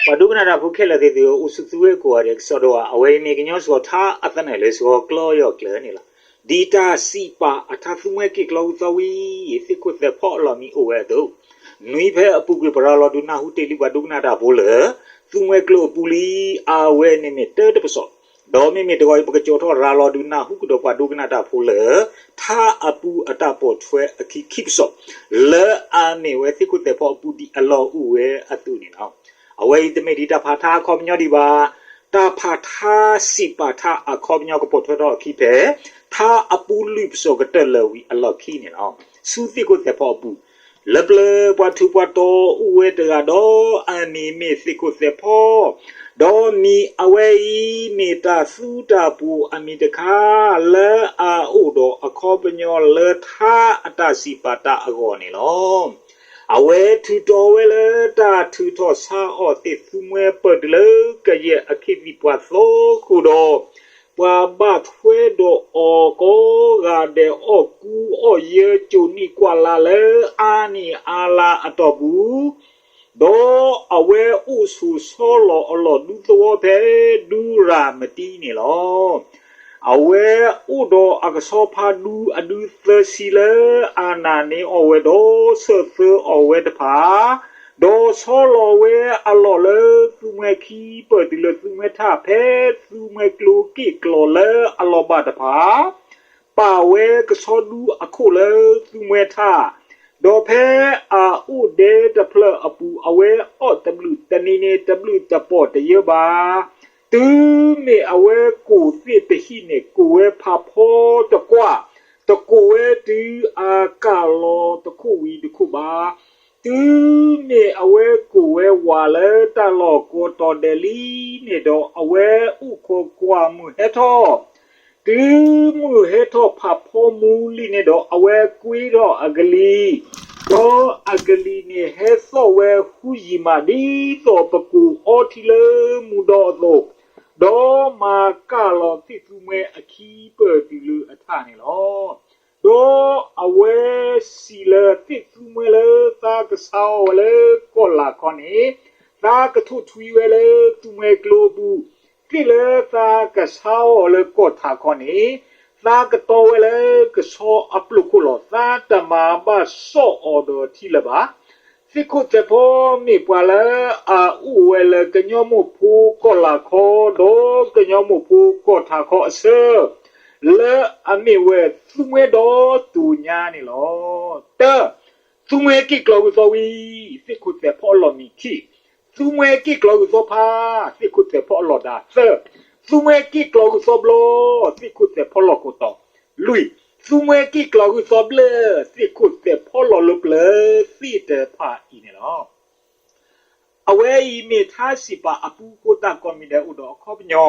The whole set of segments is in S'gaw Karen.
ပှၤဒိကနၣ်တၢ်ဖိခဲလၢာ်သ့ၣ်သုဧၢ, အိၣ်ဆူၣ်သုဝဲကိးဂၤဒဲးကစီဒီဧါ, အဝဲအံၤမ့ၢ်ကညီစှီၤထါအသနၢၣ်လၢ စှီၤကျီယီၢ်ကျၢၤန့ၣ်လီၤ. ဒ်တၢ်စံးပာ်အထါ သူမှဲက့ၣ်ကျီၤဝံၤသီဝံၤ သ့ၣ်ခိၣ်သဲးဖီအလီၢ်မံအိၣ်ဝဲအသိး, နွံဖဲအပူၤကွံာ် ပရၤလီၤဒုးနၢ်ဟူတ့ၢ်လံပှၤဒိကနၣ်တၢ်ဖိလၢ သူမှဲကျိအပူၤလံ, အဝဲန့ၣ်မ့ၢ်တၢတပစီၣ်, ဒီးမ့မ့ၢ်တဂီၤအံၤ ပကကၠီထီၣ်ရၤလီၤဒုးနၢ်ဟူကဒီးပှၤဒိကနၣ်တၢ်ဖိလၢ ထါအပူၤအတၢ်ပိာ်ထွဲအခံခံပစီၣ်, လၢအမ့ၢ်ဝဲသ့ၣ်ခိၣ်သဲးဖီအပူၤဒ်အလီၢ်အိၣ်ဝဲအသိးန့ၣ်လီၤ. အဝဲအံၤတမ့ၢ်ဒ်တၢ်ဖးထါအခီပညီဒံးဘၣ်. တၢ်ဖးထါစံးပာ်ထါအခီပညီကပိာ်ထွဲထီၣ်အခံဖဲ ထါအပူၤလွံၢ်ပစီၣ်ကတၢၢ်လၢာ်ဝံၤအလီၢ်ခံန့ၣ်လီၤ. ဆူသ့ၣ်ခိၣ်သဲးဖီအပူၤ လၢပျၢၤပှၤထူးပှၤတီၤအိၣ်ဝဲတဂၤဒီး အမံၤမ့ၢ်သ့ၣ်ခိၣ်သဲးဖီ, ဒီးမံၤအဝဲအံၤမ့ၢ်တၢ်သူတၢ်ပှိၤအမံၤတခါ လၢအအိၣ်ဒီးအခီပညီလၢထါအတၢ်စံးပာ်တၢ်အဂီၢ်န့ၣ်လီၤ. အဝဲထုးထီၣ်ဝဲလၢတၢ်ထုးထီၣ်ဆါအီၣ်သ့ၣ်သူမှဲပၢၢ်တုၤလၢကယဲၢ်အခ့သံၣ်ပှၤသီဃိာ်ဒီး ပှၤဘၣ်ထွဲဒီးအီၤကိးဂၤဒဲးအီၣ်ကူအီၣ်ယၢကိၤနံၣ်ကွၢ်လၢ်လၢအါနံၣ်အါလါအတီၢ်ပူၤ, ဒီးအဝဲအိၣ်ဆိးဆီလီၤအလီၢ်ဒူသဝီဖဲဒူရၤမတံန့ၣ်လီၤ. အဝဲအိၣ်ဒီးအကဆီဖါဒူအဒူသၢဆံလၢအနၢ်န့ၢ်အီၣ်ဝဲဒီး ဆၢၣ်သၢအီၣ်ဝဲတဖၣ်, ဒီးဆီလီၤဝဲအလီၢ်လၢသူမှဲခံပၢၢ်တုၤလၢသူမှဲထး ဖဲသူမှဲကျိက့ၣ်ကျီၤလၢအလီၤဘၣ်တဖၣ် ပာ်ဝဲကဆီဒူအခိၣ်လၢသူမှဲထး, ဒီးဖဲအအိၣ်ဒဲတဖျၢၣ်အပူၤ အဝဲအီၣ်တဘျုးတနံၤန့ၣ်တဘျုးတပီၢ်တယၢဘၣ်. တုၤမ့ၢ်အဝဲကိၢ်သ့ၣ်ပဟံၣ်န့ၣ် ကိၢ်ဝဲဖးဖီတကွၢ်, တကိၢ်ဝဲတုၤအကၢ်လီၤတခိၣ်ဝံၤတခိၣ်ဘၣ်. တုၤမ့ၢ်အဝဲကိၢ်ဝဲဝးလၢတၢ်လီၢ်ကိးတီၤဒဲးလံန့ၣ်ဒီး အဝဲအိၣ်ခိးကွၢ်မုၢ်ဟဲထီၣ်, တုၤမုၢ်ဟဲထီၣ်ဖးဖီမူလံန့ၣ်ဒီး အဝဲကွ့ထီၣ်အကလံၤ, ဒီးအကလံၤန့ၣ်ဟဲသီၣ်ဝဲဟူယံာ်မး ဒ်သိးပကိၢ်အီထံလၢမူဒီအသိး, ဒီးမၤကၢ်လီၤသ့ၣ်သူမှဲအခံပၢၢ်တုၤလၢအထးန့ၣ်လီၤ. ဒီးအဝဲစံးလၢသ့ၣ်သူမှဲလၢသးကဆါအီၣ်ဝဲလၢကီၢ်လၤခီန့ၣ်, သးကထိၣ်ထွံဝဲလၢသူမှဲကျိအပူၤ, သ့ၣ်လၢသးကဆါအီၣ်လၢကီၢ်ထးခီန့ၣ်, သးကတီဝဲလၢကဆီအပျိၢ်ခိၣ်လီၤ. သးတမၤဘၣ်စီၣ်အီၤဒီးထံလၢၤဘၣ်. သ့ၣ်ခိၣ်သဲးဖီမ့ၢ်ပှၤလၢအအိၣ်ဝဲလၢကညီမိၢ်ဖိကီၢ်လၤခီ ဒီးကညီမိၢ်ဖိကီၢ်ထးခီအဆၢ, လၢအမ့ၢ်ဝဲသူမှဲဒီတူၣ်ညါန့ၣ်လီၤ. တၢ, သူမှဲက့ၣ်ကျီၤဂုၢ်သီဝံၤ, သ့ၣ်ခိၣ်သဲးဖီအလီၢ်မံခံ, သူမှဲက့ၣ်ကျီၤဂုၢ်သီဖး, သ့ၣ်ခိၣ်သဲးဖီအလီၢ်ဒၣ်သၢ, သူမှဲက့ၣ်ကျီၤဂုၢ်သီဘျီ, သ့ၣ်ခိၣ်သဲးဖီလီၢ်ခိၣ်တီ, လွံၢ်, သူမှဲက့ၣ်ကျီၤဂုၢ်သီဘျၢ, သ့ၣ်ခိၣ်သဲးဖီလီၢ်လၢပျၢၤသ့ၣ်တဖၣ်အံၤန့ၣ်လီၤ. အဝဲအံၤမ့ၢ်ထါစံးပာ်အပူၤဃိတၢ်ကိးမံၤဒဲးအိၣ်ဒီးအခီပညီ,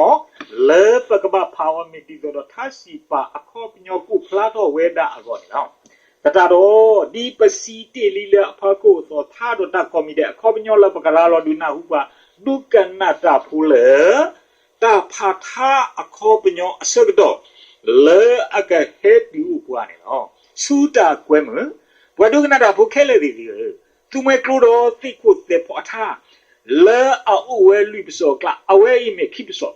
လၢပကဘၣ်ဖးအီၤမ့ၢ်ဒ်သိးဒီးထါစံးပာ်အခီပညီကိးဖျါထီၣ်ဝဲဒၣ်အဂီၢ်န့ၣ်လီၤ. သတးဒီး, ဒ်ပစံးတ့ၢ်လံလၢအဖီခိၣ်အသိး ထါဒီးတၢ်ကိးမံၤဒဲးအခီပညီလၢပကရၤလီၤဒုးနၢ်ဟူပှၤဒိကနၣ်တၢ်ဖိလၢ တၢ်ဖးထါအခီပညီအဆၢကတီၢ် လၢအကဟဲတုၤအိၣ်ပှၤန့ၣ်လီၤ. ဆူတၢ်ကွဲမုာ်, ပှၤဒိကနၣ်တၢ်ဖိခဲလၢာ်သ့ၣ်သုဧၢ, သူမှဲကျိဒီးသ့ၣ်ခိၣ်သဲးဖီအထါ လၢအအိၣ်ဝဲလွံၢ်ပစီၣ်အကျါ အဝဲအံၤမ့ၢ်ခံပစီၣ်,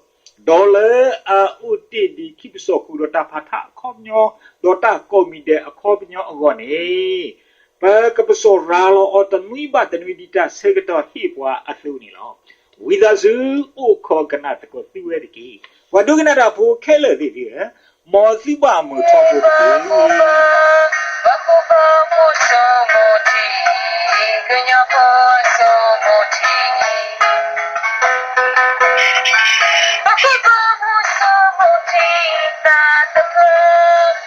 ဒီးလၢအအိၣ်တ့ၢ်ဒံးခံပစီၣ်ဃုာ်ဒီးတၢ်ဖးထါအခီပညီ ဒီးတၢ်ကိးမံၤဒဲးအခီပညီအဂီၢ်န့ၣ် ပကပစီၣ်ရၤလီၤအီၤတနွံဘၣ်တနွံ ဒ်တၢ်ဆၢကတီၢ်ဟ့ၣ်ပှၤအသိးန့ၣ်လီၤ. ဝံသးစူၤအိၣ်ခိးကနၣ်သကိးသုဝဲတက့ၢ်. ပှၤဒိကနၣ်တၢ်ဖိခဲလၢာ်သ့ၣ်သုဧၢ, မ်သုဘၣ်မုာ်ထီဘိတက့ၢ်. ပှၤကိးပှၤမုၢ်စိမိၤထံ, ကညီဖိစိမိၤထံ, ပှၤကိးပှၤမုၢ်စိမိၤထံ, တၢ်တဖျၢၣ်